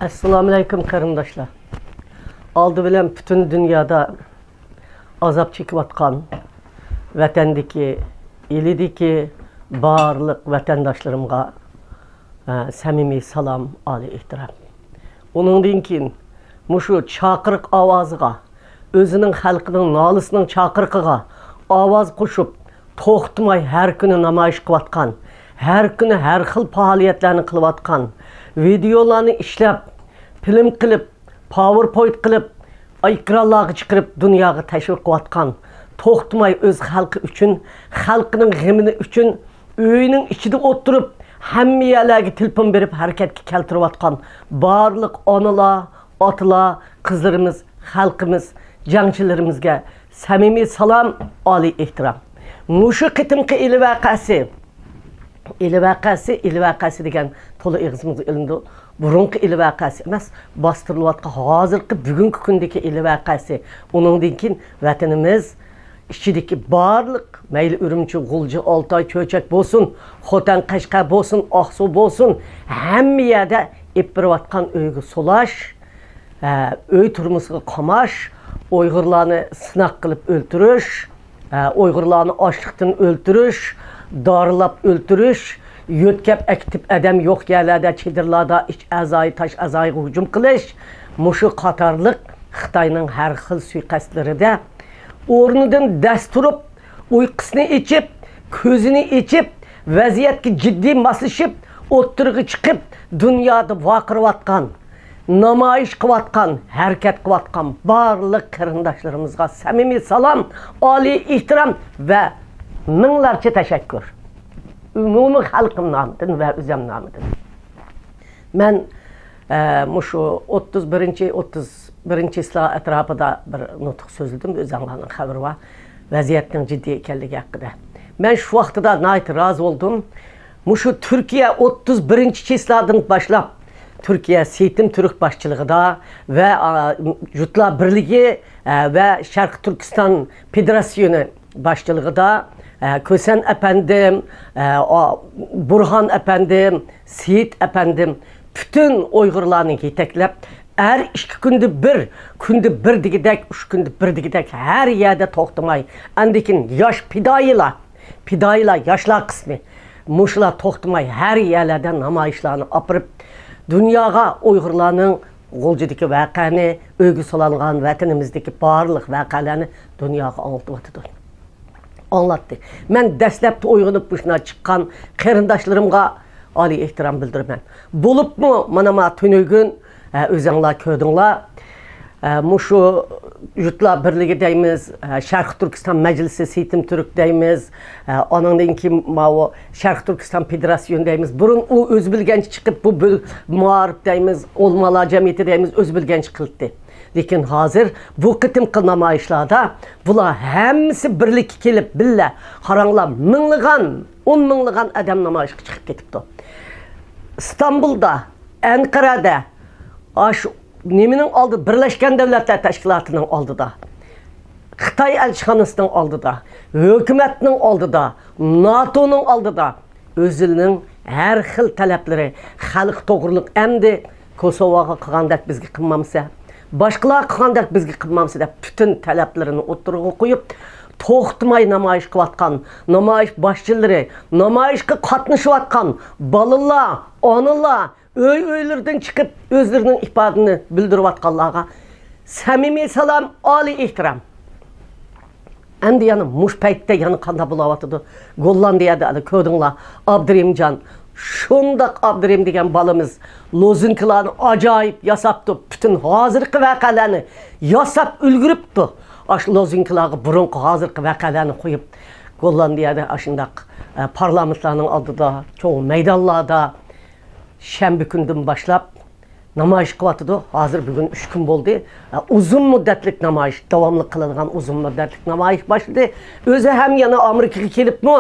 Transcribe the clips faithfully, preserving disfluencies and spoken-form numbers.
ئەسسالامۇئەلەيكۇم قېرىنداشلار. ئالدى بىلەن پۈتۈن دۇنيادا ئازاب چېكىۋاتقان ۋەتەندىكى، ئىلىدىكى بارلىق ۋەتەنداشلىرىمغا، ئە، سەمىمىي سالام، ئالىي ئېھتىرام. ئۇنىڭدىن كېيىن مۇشۇ چاقىرىق ئاۋازىغا، ئۆزىنىڭ خەلقىنىڭ نالىسىنىڭ چاقىرىقىغا ئاۋاز قوشۇپ، توختىماي ھەر كۈنى نامايىش قىلىۋاتقان، ھەر كۈنى ھەر خىل پائالىيەتلەرنى قىلىۋاتقان، ۋىدېئولارنى ئىشلەپ، فىلىم قىلىپ، پاۋېرپوينت قىلىپ، ئېكرانلارغا چىقىرىپ، دۇنياغا تەشۋىق قىلىۋاتقان، توختىماي ئۆز خەلقى ئۈچۈن، خەلقىنىڭ غېمىنى ئۈچۈن، ئۆيىنىڭ ئىچىدە ئولتۇرۇپ، ھەممە يەرلەرگە تېلېفون بېرىپ ھەرىكەتكە كەلتۈرۈۋاتقان بارلىق ئانىلار، ئاتىلار، قىزلىرىمىز، خەلقىمىز، جەڭچىلىرىمىزگە سەمىمىي سالام، ئالىي ئېھتىرام. مۇشۇ قېتىمقى ئىلى ۋەقەسى، ئىلى ۋەقەسى، ئىلى ۋەقەسى دېگەن تولا ئېغىزىمىزغا ئېلىنىدۇ. بۇرۇنقى ئىلى ۋەقەسى ئەمەس، باستۇرۇلۇۋاتقان ھازىرقى بۈگۈنكى كۈندىكى ئىلى ۋەقەسى. ئۇنىڭدىن كېيىن ۋەتىنىمىز ئىچىدىكى بارلىق، مەيلى ئۈرۈمچى، غۇلجا، ئالتاي، چۆچەك بولسۇن، خوتەن، قەشقەر بولسۇن، ئاقسۇ بولسۇن، ھەممە يەردە ئېلىپ بېرىۋاتقان ئۆيگە سولاش، ئە، ئۆي تۈرمىسىگە قاماش، ئۇيغۇرلارنى سىناق قىلىپ ئۆلتۈرۈش، ئە، ئۇيغۇرلارنى ئاچلىقتىن ئۆلتۈرۈش، دارىلاپ ئۆلتۈرۈش، يۆتكەپ ئەكېتىپ ئادەم يوق يەرلەردە، چېدىرلاردا ئىچ ئەزايى، تاش ئەزايىغا ھۇجۇم قىلىش، مۇشۇ قاتارلىق خىتاينىڭ ھەر خىل سۇيىقەستلىرىدە ئورنىدىن دەس تۇرۇپ، ئۇيقۇسىنى ئېچىپ، كۆزىنى ئېچىپ، ۋەزىيەتكە جىددىي ماسلىشىپ، ئوتتۇرىغا چىقىپ، دۇنيادا ۋارقىراۋاتقان، نامايىش قىلىۋاتقان، ھەرىكەت قىلىۋاتقان بارلىق قېرىنداشلىرىمىزغا سەمىمىي سالام، ئالىي ئېھتىرام ۋە مىڭلارچە تەشەككۈر. ئومۇمىي خەلقىم نامىدىن ۋە ئۆزۈم نامىدىن. مەن، ئە، مۇشۇ ئوتتۇز بىرىنچى، ئوتتۇز بىرىنچى چىسلا ئەتراپىدا بىر نۇتۇق سۆزلىدىم، ئۆزۈڭلارنىڭ خەۋىرى بار، ۋەزىيەتنىڭ جىددىي ئىكەنلىكى ھەققىدە. مەن شۇ ۋاقتىدا ناھايىتى رازى بولدۇم. مۇشۇ تۈركىيە ئوتتۇز بىرىنچى چىسلادىن باشلاپ، تۈركىيە سېيتىم تۈرك باشچىلىقىدا ۋە، ئا، جۇتلار بىرلىكى، ئە، ۋە شەرقىي تۈركىستان فېدېراتسىيونى باشچىلىقىدا، ئە، كۆسەن ئەپەندىم، ئە، ئا، بۇرھان ئەپەندىم، سېيىت ئەپەندىم، پۈتۈن ئۇيغۇرلارنى يېتەكلەپ، ھەر ئىككى كۈندە بىر، كۈندە بىر دېگۈدەك، ئۈچ كۈندە بىر دېگۈدەك ھەر يەردە توختىماي، ئاندىن كېيىن ياش پىدائىيلار، پىدائىيلار، ياشلار قىسمى، مۇشۇلار توختىماي ھەر يەرلەردە نامايىشلارنى ئاپىرىپ، دۇنياغا ئۇيغۇرلارنىڭ غۇلجىدىكى ۋەقەنى، ئۆيگە سولانغان ۋەتىنىمىزدىكى بارلىق ۋەقەلەرنى دۇنياغا ئاڭلىتىۋاتىدۇ. ئاڭلاتتى. مەن دەسلەپتە ئويغىنىپ مۇشۇنداق چىققان قېرىنداشلىرىمغا ئالىي ئېھتىرام بىلدۈرىمەن. بولۇپمۇ مانا ما تۈنۈگۈن، ئە، ئۆزۈڭلار كۆردۈڭلار. ئە، مۇشۇ يۇرتلار بىرلىكى دەيمىز، ئە، شەرقىي تۈركىستان مەجلىسى سېيتىم تۈرك دەيمىز، ئە، ئانىڭدىن كېيىن ماۋۇ شەرقىي تۈركىستان فېدېراتسىيونى دەيمىز. بۇرۇن ئۇ ئۆزى بىلگەنچە چىقىپ، بۇ بىر مائارىپ دەيمىز، ئۆلىمالار جەمئىيىتى دەيمىز، ئۆزى بىلگەنچە قىلاتتى. لېكىن ھازىر بۇ قېتىمقى نامايىشلاردا بۇلار ھەممىسى بىرلىككە كېلىپ، بىللە، قاراڭلار، مىڭلىغان، ئون مىڭلىغان ئادەم نامايىشقا چىقىپ كېتىپتۇ. ئىستانبۇلدا، ئەنقەرەدە، ئاشۇ نېمىنىڭ ئالدى، بىرلەشكەن دۆلەتلەر تەشكىلاتىنىڭ ئالدىدا، خىتاي ئەلچىخانىسىنىڭ ئالدىدا، ھۆكۈمەتنىڭ ئالدىدا، ناتونىڭ ئالدىدا ئۆزىنىڭ ھەر خىل تەلەپلىرى، خەلق توغرۇلۇق، ئەمدى كوسوۋوغا قىلغاندەك بىزگە قىلمامسە، باشقىلارغا قىلغاندەك بىزگە قىلمامسە دەپ پۈتۈن تەلەپلىرىنى ئوتتۇرىغا قويۇپ، توختىماي نامايىش قىلىۋاتقان نامايىش باشچىلىرى، نامايىشقا قاتنىشىۋاتقان بالىلار، ئانىلار ئۆي-ئۆيلىرىدىن چىقىپ، ئۆزلىرىنىڭ ئىپادىنى بىلدۈرۈۋاتقانلارغا سەمىمىي سالام، ئالىي ئېھتىرام. ئەمدى يەنە مۇشۇ پەيتتە يەنە قانداق بولۇۋاتىدۇ؟ گوللاندىيەدە ئەنە كۆردۈڭلار، ئابدۇرېھىمجان. شۇنداق ئابدۇرېھىم دېگەن بالىمىز لوزۇنكىلارنى ئاجايىپ ياساپتۇ. پۈتۈن ھازىرقى ۋەقەلەرنى ياساپ ئۈلگۈرۈپتۇ. ئاشۇ لوزۇنكىلارغا بۇرۇنقى، ھازىرقى ۋەقەلەرنى قويۇپ، گوللاندىيەدە ئاشۇنداق، ئە، پارلامېنتلارنىڭ ئالدىدا، چوڭ مەيدانلاردا شەنبە كۈندىن باشلاپ نامايىش قىلىۋاتىدۇ. ھازىر بۈگۈن ئۈچ كۈن بولدى. ئە، ئۇزۇن مۇددەتلىك نامايىش، داۋاملىق قىلىدىغان ئۇزۇن مۇددەتلىك نامايىش باشلىدى. ئۆزى ھەم يەنە ئامېرىكىغا كېلىپمۇ،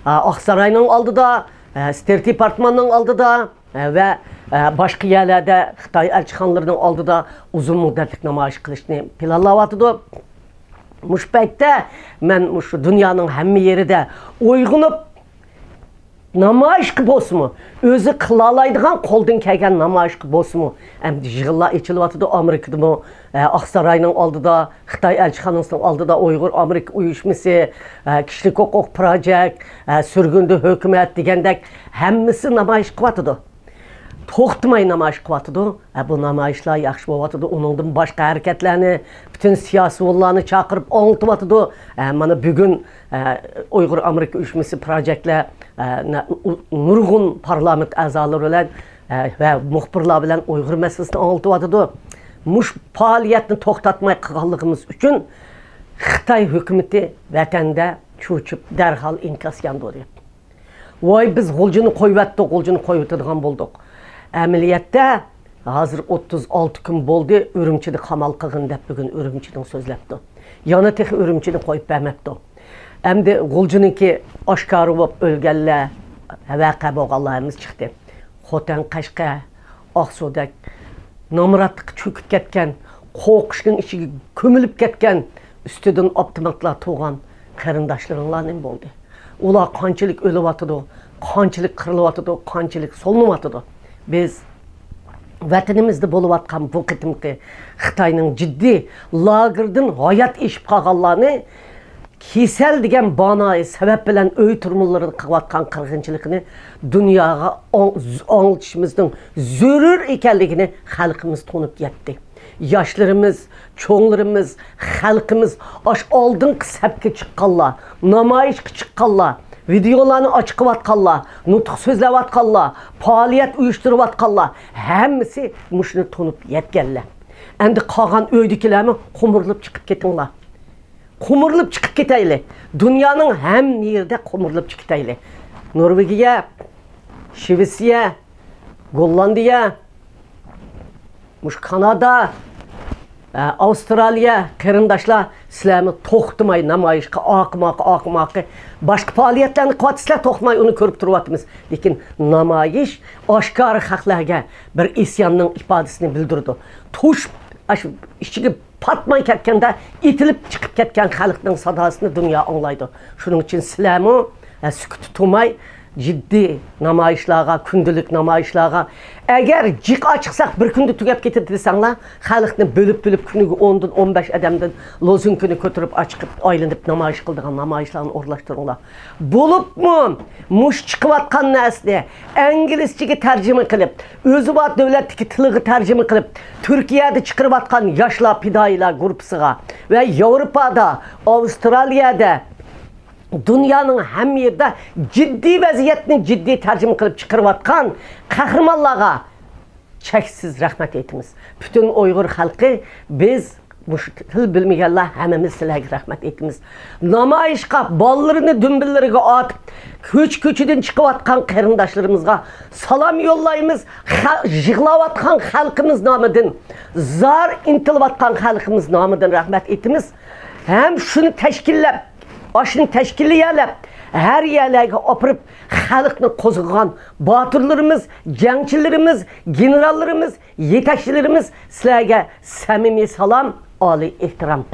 ئە، ئاقساراينىڭ ئالدىدا، ئە، ستېيت دېپارتمېنتنىڭ ئالدىدا، ئە، ۋە، ئە، باشقا يەرلەردە خىتاي ئەلچىخانىلىرىنىڭ ئالدىدا ئۇزۇن مۇددەتلىك نامايىش قىلىشنى پىلانلاۋاتىدۇ. مۇشۇ پەيتتە مەن مۇشۇ دۇنيانىڭ ھەممە يېرىدە ئويغىنىپ، نامايىشقا بولسىمۇ، ئۆزى قىلالايدىغان قولدىن كەلگەن نامايىشقا بولسىمۇ، ئەمدى يىغىنلار ئېچىلىۋاتىدۇ ئامېرىكىدىمۇ، ئە، ئاقساراينىڭ ئالدىدا، خىتاي ئەلچىخانىسىنىڭ ئالدىدا ئۇيغۇر ئامېرىكا ئۇيۇشمىسى، ئە، كىشىلىك ھوقۇق پروجېكت، ئە، سۈرگۈندە ھۆكۈمەت دېگەندەك ھەممىسى نامايىش قىلىۋاتىدۇ. توختىماي نامايىش قىلىۋاتىدۇ. ئە، بۇ نامايىشلار ياخشى بولۇۋاتىدۇ. ئۇنىڭدىن باشقا ھەرىكەتلەرنى پۈتۈن سىياسىيونلارنى چاقىرىپ ئاڭلىتىۋاتىدۇ. ئە، مانا بۈگۈن، ئە، ئۇيغۇر ئامېرىكا ئۇيۇشمىسى پروجېكتلەر، ئە، نە-، ئۇ-، نۇرغۇن پارلامېنت ئەزالىرى بىلەن، ئە، ۋە مۇخبىرلار بىلەن ئۇيغۇر مەسىلىسىنى ئاڭلىتىۋاتىدۇ. مۇشۇ پائالىيەتنى توختاتماي قىلغانلىقىمىز ئۈچۈن خىتاي ھۆكۈمىتى ۋەتەندە چۆچۈپ، دەرھال ئىنكاس ياندۇردى. ۋاي، بىز غۇلجىنى قويۇۋەتتۇق، غۇلجىنى قويۇۋېتىدىغان بولدۇق. ئەمەلىيەتتە، ھازىر ئوتتۇز ئالتە كۈن بولدى، ئۈرۈمچىدە قامال قىلغىن دەپ بۈگۈن ئۈرۈمچىدىن سۆزلەپتۇ. يەنە تېخى ئۈرۈمچىنى قويۇپ بەرمەپتۇ. ئەمدى غۇلجىنىڭكى ئاشكارا بولۇپ ئۆلگەنلەر، ۋەقە بولغانلار ھەممىسى چىقتى. خوتەن، قەشقەر، ئاقسۇدەك نامراتلىققا چۆكۈپ كەتكەن، قورقۇشنىڭ ئىچىگە كۆمۈلۈپ كەتكەن، ئۈستىدىن ئاپتوماتلار تۇرغان قېرىنداشلىرىڭلار نېمە بولدى؟ ئۇلار قانچىلىك ئۆلۈۋاتىدۇ، قانچىلىك قىرىلىۋاتىدۇ، قانچىلىك سولىنىۋاتىدۇ؟ بىز ۋەتىنىمىزدە بولۇۋاتقان بۇ قېتىمقى خىتاينىڭ جىددىي لاگېردىن ھايات ئېشىپ قالغانلارنى كېسەل دېگەن بانايى سەۋەب بىلەن ئۆي تۈرمىلىرىدا قىلىۋاتقان قىرغىنچىلىقىنى دۇنياغا ئاڭ-، ئاڭلىتىشىمىزنىڭ زۆرۈر ئىكەنلىكىنى خەلقىمىز تونۇپ يەتتى. ياشلىرىمىز، چوڭلىرىمىز، خەلقىمىز ئاشۇ ئالدىنقى سەپكە چىققانلار، نامايىشقا چىققانلار، ۋىدېئولارنى ئاچىقىۋاتقانلار، نۇتۇق سۆزلەۋاتقانلار، پائالىيەت ئۇيۇشتۇرۇۋاتقانلار ھەممىسى مۇشۇنى تونۇپ يەتكەنلەر. ئەمدى قالغان ئۆيدىكىلەرمۇ قۇمۇرۇلۇپ چىقىپ كېتىڭلار. قۇمۇرۇلۇپ چىقىپ كېتەيلى. دۇنيانىڭ ھەممە يېرىدە قۇمۇرۇلۇپ چىقىپ كېتەيلى. نورۋېگىيە، شىۋېتسىيە، گوللاندىيە، مۇشۇ كانادا، ئە، ئاۋسترالىيە قېرىنداشلار، سىلەرمۇ توختىماي نامايىشقا، ئاقماقى، ئاقماقى، باشقا پائالىيەتلەرنى قىلىۋاتىسىلەر، توختىماي ئۇنى كۆرۈپ تۇرۇۋاتىمىز. لېكىن نامايىش ئاشكارا خەقلەرگە بىر ئىسياننىڭ ئىپادىسىنى بىلدۈرىدۇ. توشۇپ، ئاشۇ ئىچىگە پاتماي كەتكەندە، ئېتىلىپ چىقىپ كەتكەن خەلقنىڭ ساداسىنى دۇنيا ئاڭلايدۇ. شۇنىڭ ئۈچۈن سىلەرمۇ، ئە، سۈكۈتتە تۇرماي، جىددىي نامايىشلارغا، كۈندىلىك نامايىشلارغا، ئەگەر جىق ئاچىقساق بىر كۈندە تۈگەپ كېتىدۇ دېسەڭلار، خەلقنى بۆلۈپ-بۆلۈپ كۈنىگە ئوندىن ئون بەش ئادەمدىن لوزۇنكىنى كۆتۈرۈپ، ئاچىقىپ، ئايلىنىپ نامايىش قىلىدىغان نامايىشلارنى ئورۇنلاشتۇرۇڭلار. بولۇپمۇ مۇشۇ چىقىۋاتقان نەرسىنى ئىنگلىزچىگە تەرجىمە قىلىپ، ئۆزى بار دۆلەتتىكى تىلىغا تەرجىمە قىلىپ، تۈركىيەدە چىقىرىۋاتقان ياشلار پىدائىيلار گۇرۇپپىسىغا ۋە ياۋروپادا، ئاۋسترالىيەدە، دۇنيانىڭ ھەممە يېرىدە جىددىي ۋەزىيەتنى جىددىي تەرجىمە قىلىپ چىقىرىۋاتقان قەھرىمانلارغا چەكسىز رەھمەت ئېيتىمىز. پۈتۈن ئۇيغۇر خەلقى، بىز مۇشۇ تىل بىلمىگەنلەر ھەممىمىز سىلەرگە رەھمەت ئېيتىمىز. نامايىشقا بالىلىرىنى دۈمبىلىرىگە ئاتىپ، كۆچە-كۆچىدىن چىقىۋاتقان قېرىنداشلىرىمىزغا سالام يوللايمىز. خە-، يىغلاۋاتقان خەلقىمىز نامىدىن، زار ئىنتىلىۋاتقان خەلقىمىز نامىدىن رەھمەت ئېيتىمىز. ھەم شۇنى تەشكىللەپ، ئاشۇنى تەشكىللىيەلەپ، ھەر يەرلەرگە ئاپىرىپ، خەلقنى قوزغىغان باتۇرلىرىمىز، جەڭچىلىرىمىز، گېنېراللىرىمىز، يېتەكچىلىرىمىز، سىلەرگە سەمىمىي سالام، ئالىي ئېھتىرام.